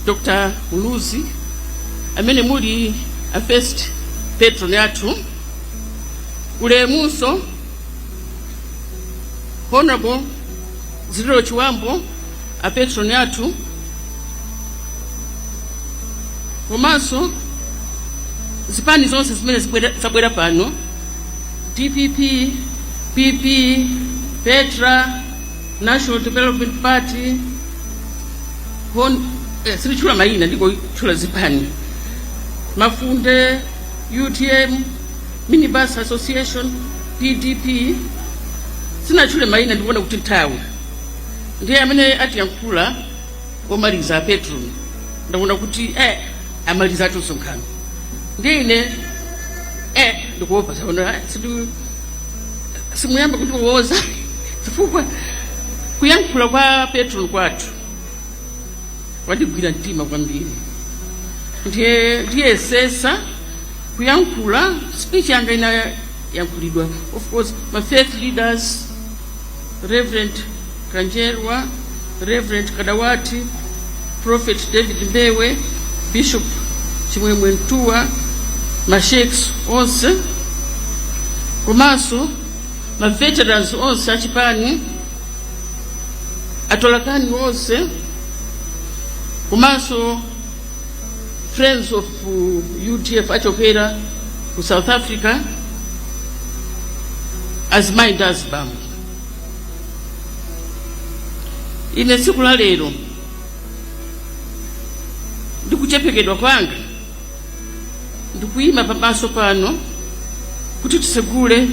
Dr. Muluzi amene muli a first patron athu, ulemunso Honorable Zililo Chiwambo, a patron athu, komanso zipani zonse zimene zabwera pano, DPP, PP, Petra, National Development Party, sinditchula mayina, ndingotchula zipani, Mafunde, UTM, Minibus Association, PDP, sinatchule mayina, ndikuona kuti nthawi ndiye amene atiyankhula omaliza patron, ndakuona kuti amaliza atu msonkhano, ndiye ine ndikuopa zaona simuyamba kundiwoza chifukwa kuyankhula kwa patron kwathu kwandigwira mtima kwambiri. Ndiye ndiyesesa kuyankhula speech yanga inayankhulidwa. Of course, my faith leaders, Reverend Kanjerwa, Reverend Kadawati, Prophet David Mbewe, Bishop Chimwemwe Mtuwa, masheikhs onse, komanso ma veterans onse achipani, atolankhani onse, komanso friends of UDF achokera ku South Africa, azimayi ndi azibambo, ine tsiku la lero ndikuchepekedwa kwanga ndikuyima pamaso pano kuti tisegule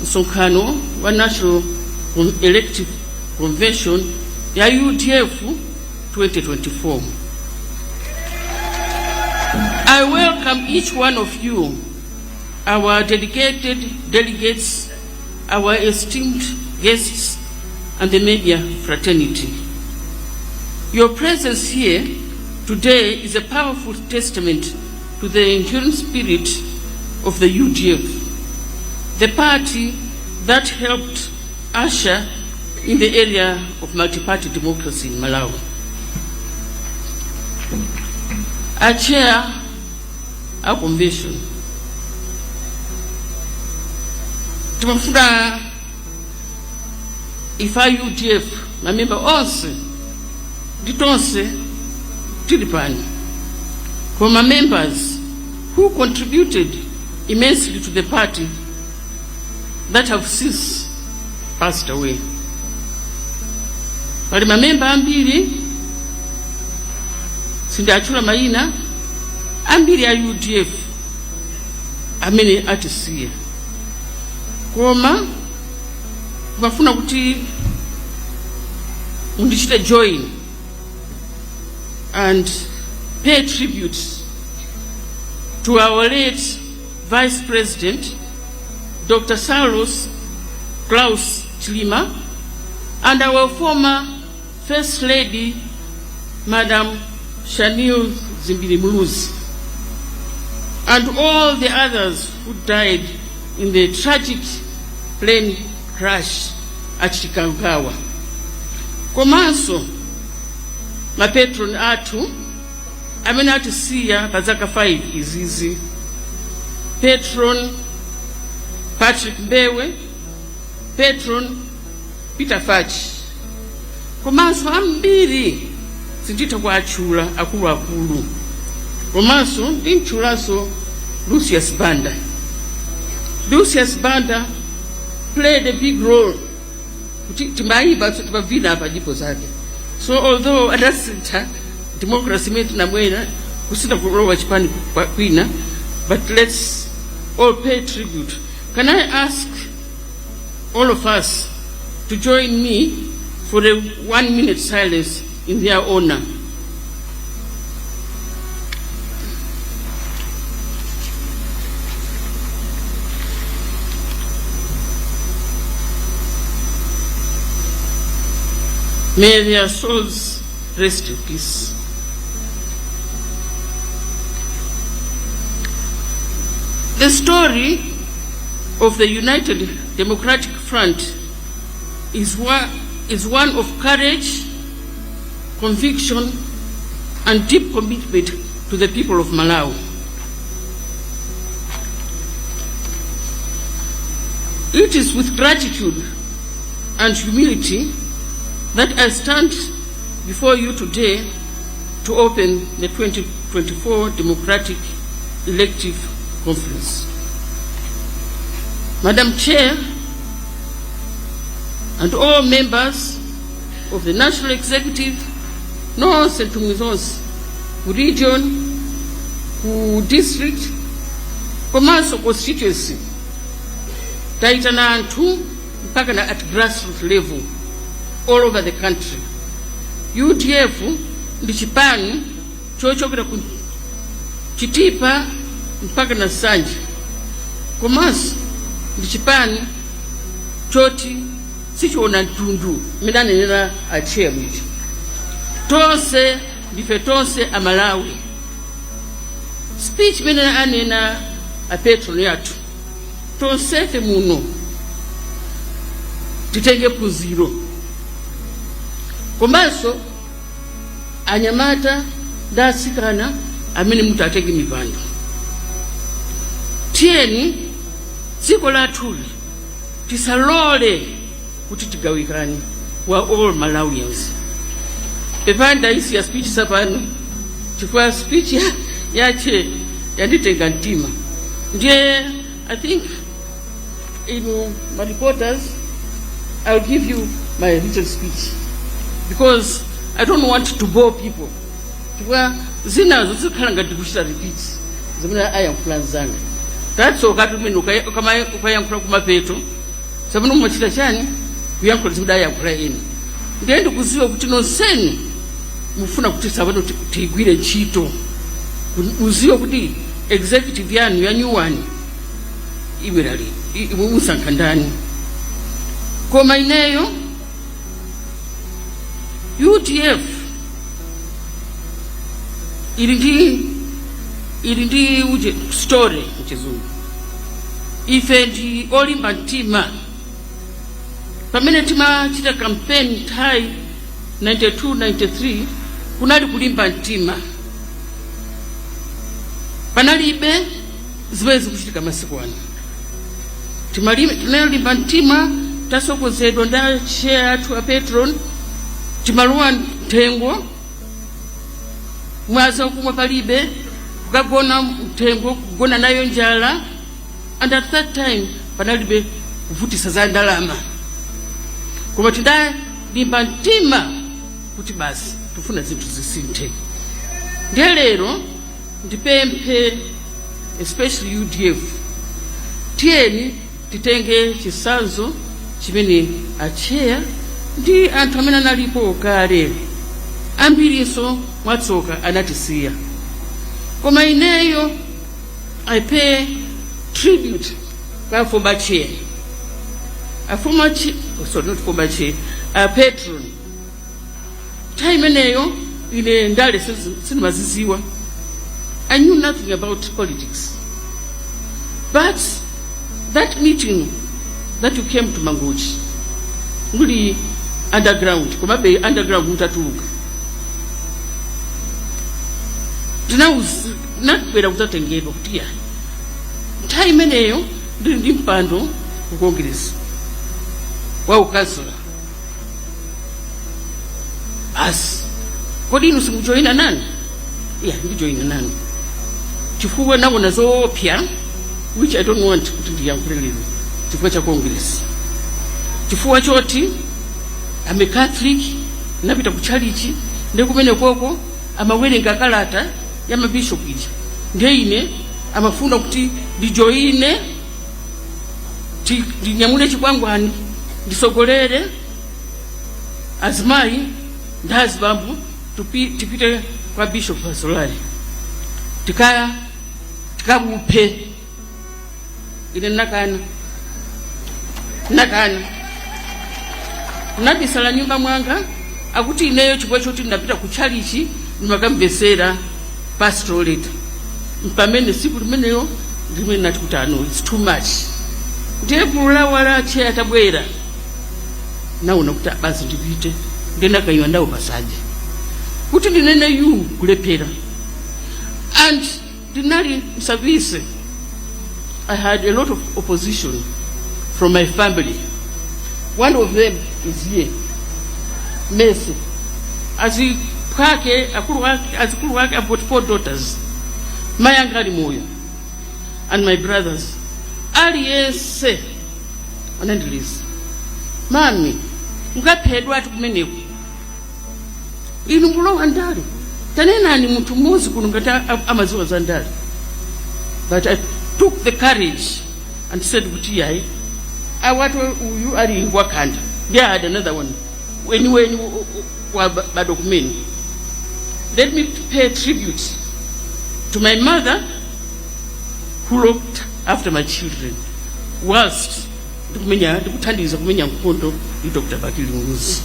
msonkhano wa National Elective Convention ya UDF 2024. I welcome each one of you, our dedicated delegates, our esteemed guests, and the media fraternity. Your presence here today is a powerful testament to the enduring spirit of the UDF, the party that helped usher in the era of multi-party democracy in Malawi. A chair, a convention, timafuna ife a UDF, mamemba onse ndi tonse tili pano, koma members who contributed immensely to the party that have since passed away. Pali mamemba ambiri, sindiatchula mayina, ambiri a UDF amene atisiya, koma ndimafuna kuti mundichite join and pay tribute to our late Vice President, Dr. Saulos Klaus Chilima, and our former First Lady, Madam Shanil Dzimbiri Muluzi, and all the others who died in the tragic plane crash at Chikangawa. Komanso mapatron athu amene atisiya pa zaka 5 izizi, Patron Patrick Mbewe, Patron Peter Fachi, komanso ambiri sinditha kuatchula akuluakulu, komanso ndimtchulanso Lucius Banda. Lucius Banda played a big role kuti timayimba, timavina apa nyimbo zake. So although adasintha democracy imene tinabwera kusintha kulowa chipani kwina, but let's all pay tribute. Can I ask all of us to join me for a 1 minute silence in their honor? May their souls rest in peace. The story of the United Democratic Front is one of courage, conviction, and deep commitment to the people of Malawi. It is with gratitude and humility that I stand before you today to open the 2024 Democratic Elective Conference. Madam Chair and all members of the National Executive, nonse nthumwi zonse ku region, ku district komanso constituency, tayitana anthu mpaka na at grassroots level all over the country. UDF ndi chipani chochokera ku Chitipa mpaka na Nsanje, komanso ndi chipani choti sichiona mtundu mmene anenera a chair mwija. Tonse ndife tonse Amalawi. Speech imene anena a patron yathu, tonsefe muno titenge phunziro, komanso anyamata ndi atsikana amene mutatenge mipando, tiyeni dziko lathuli tisalole kuti tigawikane. We are all Malawians. Pepani, ndayisiya speech sapano chifukwa speech yache yanditenga mtima. Ndiye I think inu my reporters, I'll give you my written speech because I don't want to bore people, chifukwa zinazo zikhala ngati kuchita repeat zimene ayankhula mzanga. Tatsoka tumene ukayankhula kumapeto zamene umachita chani, kuyankhula zimene ayankhula ena. Ndiye ndikuziwa kuti nonseni mufuna kuti tsapano tiyigwire ntchito, muziwe kuti executive yanu ya new one ibwera liti, musankha ndani. Koma ineyo, UDF ili ndi uje story mchizungu. Ife ndi olimba mtima. Pamene timachita campaign nthawi 92 93, kunali kulimba mtima, panalibe zimene zikuchitika masiku ano. Tinalimba mtima, tasokozedwa ndi chair athu a patron. Timalowa mthengo, mwaza kumwe palibe, kukagona mthengo, kugona nayo njala. And at that time panalibe kuvutisa za ndalama, koma tidalimba mtima kuti basi, tifuna zinthu zisinthe. Ndiye lero ndipemphe, especially UDF, tiyeni titenge chisanzo chimene acheya ndi anthu amene analipo kale. Ambirinso mwatsoka anatisiya, koma ineyo I pay tribute kwa former chair, a former chair, oh, sorry, not former chair, a patron. Nthawi imeneyo ine ndale sindimaziziwa. I knew nothing about politics, but that meeting that you came to Mangochi muli underground, komabe underground mutatuluka, tinabwera kudzatengedwa kuti ya nthawi imeneyo ndili ndi mpando ku Congress wa ukansula. Basi, kodi inu simujoyina nani? Ya, ndijoyina nani chifukwa naona zoopsa, which I don't want kuti ndiyankhule lero, chifukwa cha Congress, chifukwa choti I'm a Catholic, napita ku chalichi, ndi kumene koko amawerenga kalata ya mabishopu ija. Ndiye ine amafuna kuti ndijoyine, ndinyamule chikwangwani, ndisogolere azimayi ndi azibambo, tipite kwa Bishop Asolali tikakuphe. Ine nakana, nakana, nabisala nyumba mwanga. Akuti ineyo chifukwa choti ndapita ku chalichi, ndimakamvesera pastoral letter, mpamene siku limeneyo ndimene nati kuti ano, it's too much. Ndiye gulu lawo la chair atabwera, naona kuti basi ndipite, ndinakayiwa ndawo pasaje. Kuti ndinene you kulephera. And ndinali msabise. I had a lot of opposition from my family. One of them is here, Mercy. Aziphwake akulu ake, azikulu ake. I've got four daughters. Mayi anga ali moyo and my brothers. Aliyense anandilisa, "Mami, mukaphedwa ati kumeneko, inu mulowa ndale. Tanenani munthu mmodzi kuno ngati amadziwa za ndale." But I took the courage and said kuti yayi, awati uyu ali wakhanda. Ndiye I had another one weniweni wabadwa kumene. Let me pay tribute to my mother, who looked after my children whilst ndikumenya, ndikuthandiza kumenya nkhondo ndi Dr. Bakili Muluzi.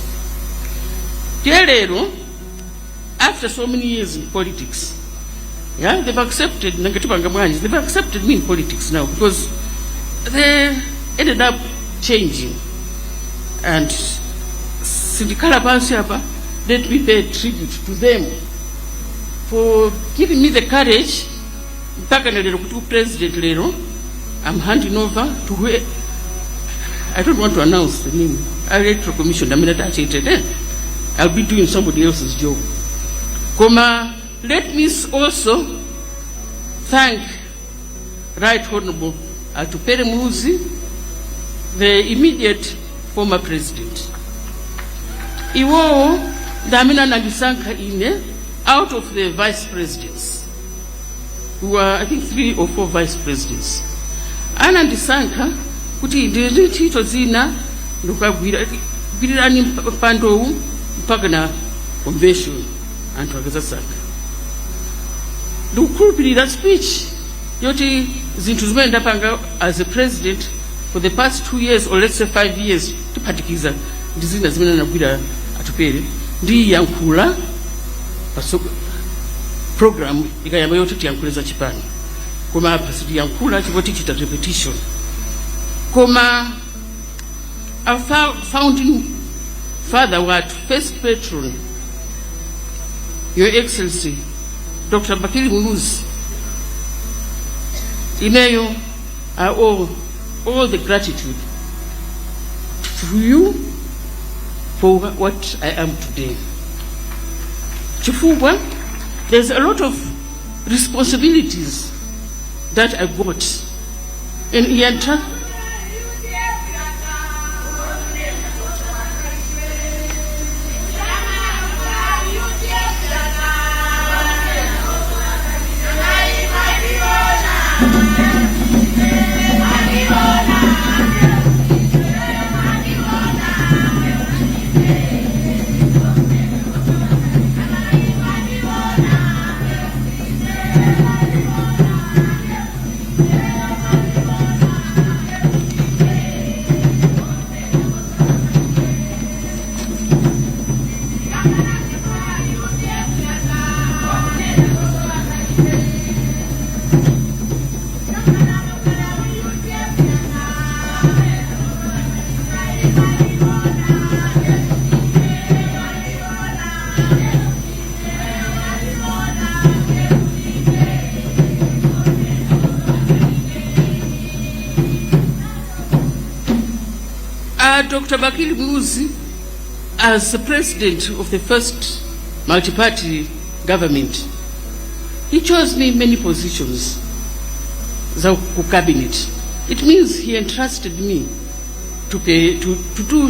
Tiye lero, after so many years in politics, yeah, they've accepted. Nangatipanga bwanji? They've accepted me in politics now because they ended up changing. And sindikhala pansi apa. Let me pay tribute to them for giving me the courage mpaka na lero kuti president. Lero I'm handing over to who I don't want to announce the name, Electoral Commission amene atachitete. I'll be doing somebody else's job. Koma let me also thank Right Honorable Atupele Muluzi, the immediate former president. Iwowo ndi amene anandisankha ine out of the vice presidents. We were, I think, three or four vice presidents. Anandisankha kuti ndili ntchito zina ndikukagwira, gwirirani mpandowu mpaka na convention anthu akazasankha. Ndikukhulupirira speech yoti zinthu zimene ndapanga as a president for the past 2 years, or let's say 5 years, tiphatikiza ndi zina zimene anagwira Atupere, ndiyankhula paso program ikayamba yoti tiyankhule za chipani. Koma apa sitiyankhula chifukwa tichita repetition. Koma our founding father wathu, first patron, Your Excellency Dr. Bakili Muluzi, ineyo I owe all the gratitude to you for what I am today, chifukwa there's a lot of responsibilities that I got and he Dr. Bakili Muluzi, as the president of the first multi-party government, he chose me in many positions za ku cabinet. It means he entrusted me to pay, to do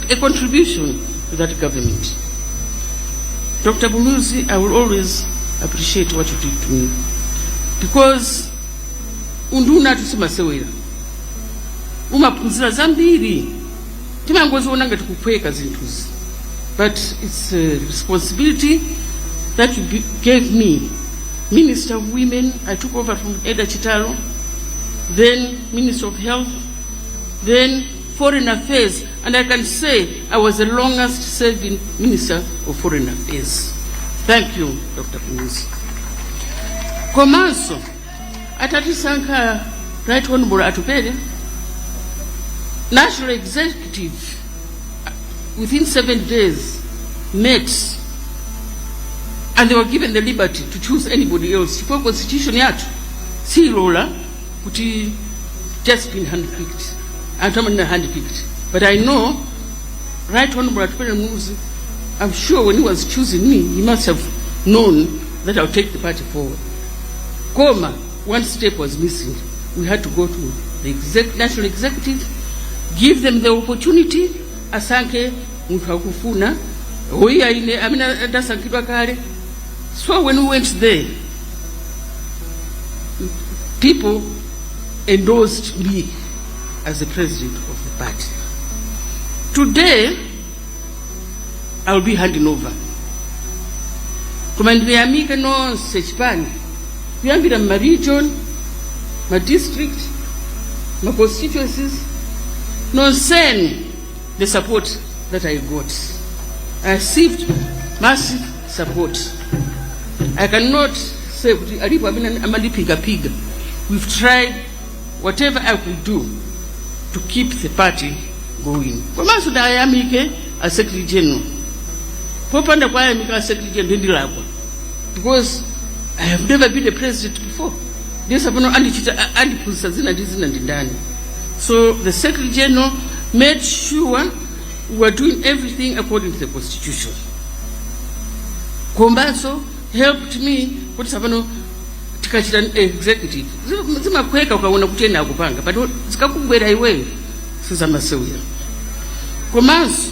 a contribution to that government. Dr. Muluzi, I will always appreciate what you did to me, because unduna tusimasewera, umaphunzira zambiri. Timangoziona ngati kuphweka zinthuzi, but it's a responsibility that you gave me. Minister of Women, I took over from Eda Chitalo, then Minister of Health, then Foreign Affairs, and I can say I was the longest serving Minister of Foreign Affairs. Thank you, Dr. Muluzi. Komanso atatisankha Right Honorable Atupele, National Executive within 7 days met. And they were given the liberty to choose anybody else, chifukwa constitution yathu siyilola kuti just been handpicked. Anthu amanena handpicked, but I know Right Honorable Atupele Muluzi, I'm sure when he was choosing me, he must have known that I'll take the party forward. Koma one step was missing. We had to go to the national executive, give them the opportunity asankhe munthu akufuna oyiya ine amene adasankhidwa kale. So when we went there, people endorsed me as the president of the party. Today I'll be handing over, koma ndiyamike nonse chipani, kuyambira ma region, ma district, ma constituencies, nonseni, the support that I got. I received massive support. I cannot say kuti alipo amene amandipigapiga. We've tried whatever I could do to keep the party going. Komanso ndayamike a secretary general. Popanda kwayamika a secretary general, ndilakwa, because I have never been a president before. Ndisapano andichita andiphunzitsa zina ndi zina ndi ndani? So the secretary general made sure we were doing everything according to the constitution, komanso helped me kuti sapano tikachita executive zimakhweka ukaona kuti ena akupanga, but zikakugwera iweyo sizamasewera. Komanso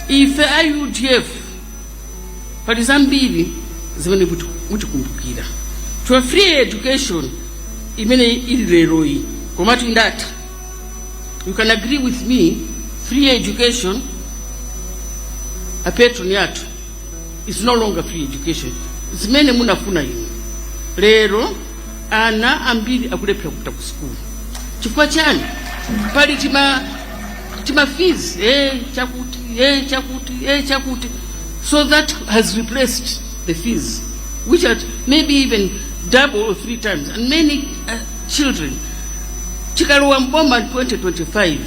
ife a UDF pali zambiri zimene mutikumbukira. To free education imene ili leroyi, komatu indatha. You can agree with me, free education, a patron yathu, is no longer free education. Zimene munafuna inu, lero ana ambiri akulephera kupita ku sukulu. Chifukwa chani? Pali tima fees, chakuti, chakuti, chakuti. So that has replaced the fees, which are maybe even double or three times. And many children, tikalowa mboma 2025,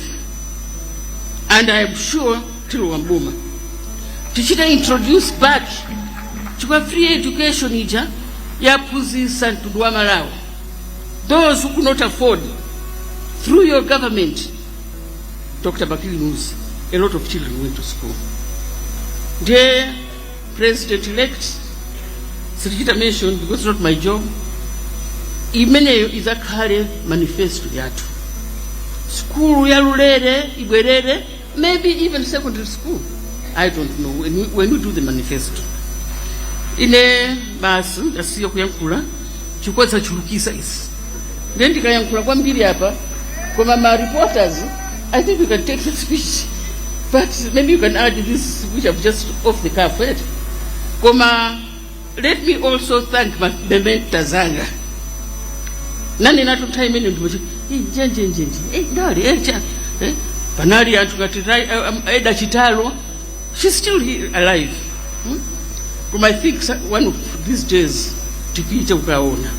and I am sure tilowa mboma, tichita introduce back, chifukwa free education ija yaphunzitsa mtundu wa Malawi. Those who could not afford, through your government, Dr. Bakili Muluzi, a lot of children went to school. Ndiye president elect, sitichita mention because it's not my job, imeneyo izakhale manifesto yathu. Skulu ya ulere ibwerere, maybe even secondary school, I don't know, when we do the manifesto. Ine basi ndasiya kuyankhula chifukwa chachulukisa izi. Ndiye ndikayankhula kwambiri apa, koma ma reporters, I think you can take the speech, but maybe you can add this which I've just off the cuff, right? Koma let me also thank my mentors anga. Nane nato nthawi imene ndimati njenjenjenje, ndali cha panali anthu ngati Eda Chitalo. She's still here, alive, Koma I think one of these days tipite kukaona,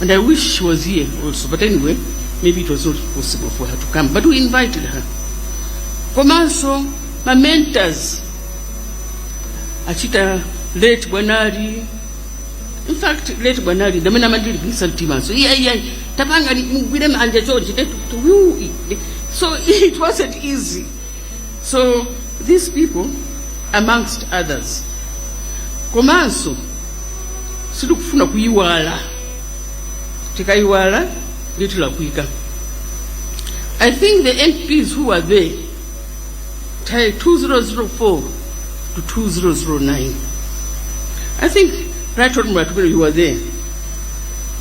and I wish she was here also, but anyway, maybe it was not possible for her to come, but we invited her. Komanso ma mentors achita late Bwanali. In fact, late Bwanali ndamene amandilimbikitsa mtimaso, iya iya, tapanga mugwire manja chonchi. So it wasn't easy. So these people, amongst others. Komanso sitikufuna kuyiwala. Tikayiwala litilakwika. I think the MPs who were there 2004 to 2009, I think Right Honorable Atupele, you were there.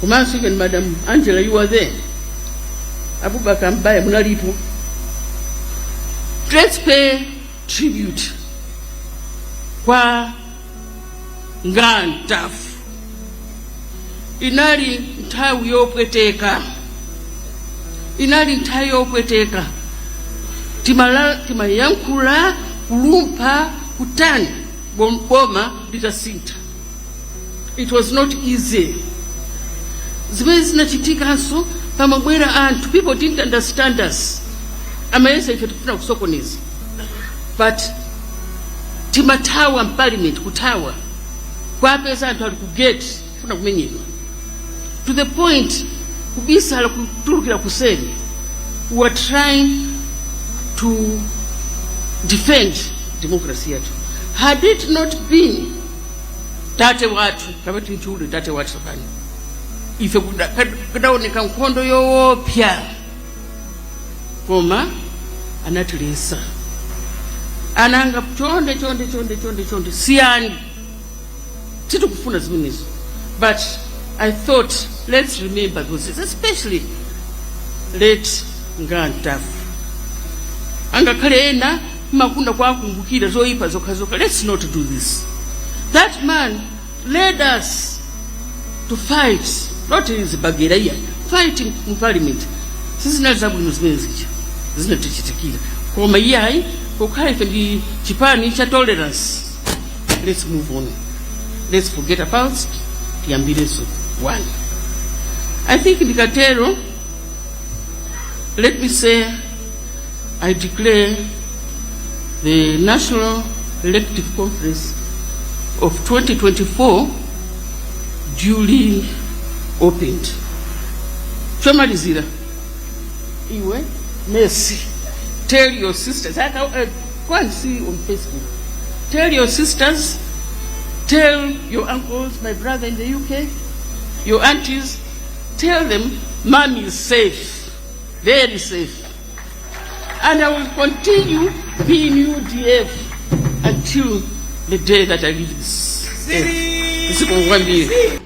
Komanso even Madam Angela, you were there. Abubakar Mbaya, munalipo. Let's pay tribute kwa Ngantafu. Inali nthawi yopweteka, inali nthawi yopweteka. Timayankhula kulumpha kutani, boma litasintha. It was not easy. Zimene zinachitikanso, pamabwera anthu, people didn't understand us, amayesa ife tikufuna kusokoneza, but timathawa m'parliament, kuthawa. Kwapeza anthu ali ku gate kufuna kumenyedwa, to the point kubisala, kutulukira kuseri. We are trying to defend democracy yathu. Had it not been tate wathu, kapena tinchule tate wathu tsopano, ife kudaoneka nkhondo yoopsa, koma anatilesa ananga, "Chonde, chonde, chonde, chonde, chonde, siyani, sitikufuna zimenezo." But I thought, let's remember those days, especially late Ngantafu. Angakhale ena makunda kwakumbukira zoyipa zokhazokha, let's not do this. That man led us to fight, not zibagera iya, fighting mu parliament. Sizinali zabwino zimene zija zinatichitikira, koma iyayi, pokhala ife ndi chipani cha tolerance, let's move on, let's forget about, tiyambirenso one. I think ndikatero, let me say I declare the National Elective Conference of 2024 duly opened. Chomalizira, iwe Messi, tell your sisters, I can, go and see on Facebook, tell your sisters, tell your uncles, my brother in the UK, your aunties, tell them Mommy is safe, very safe, and I will continue being UDF until the day that I leave this earth. Zikomo kwambiri.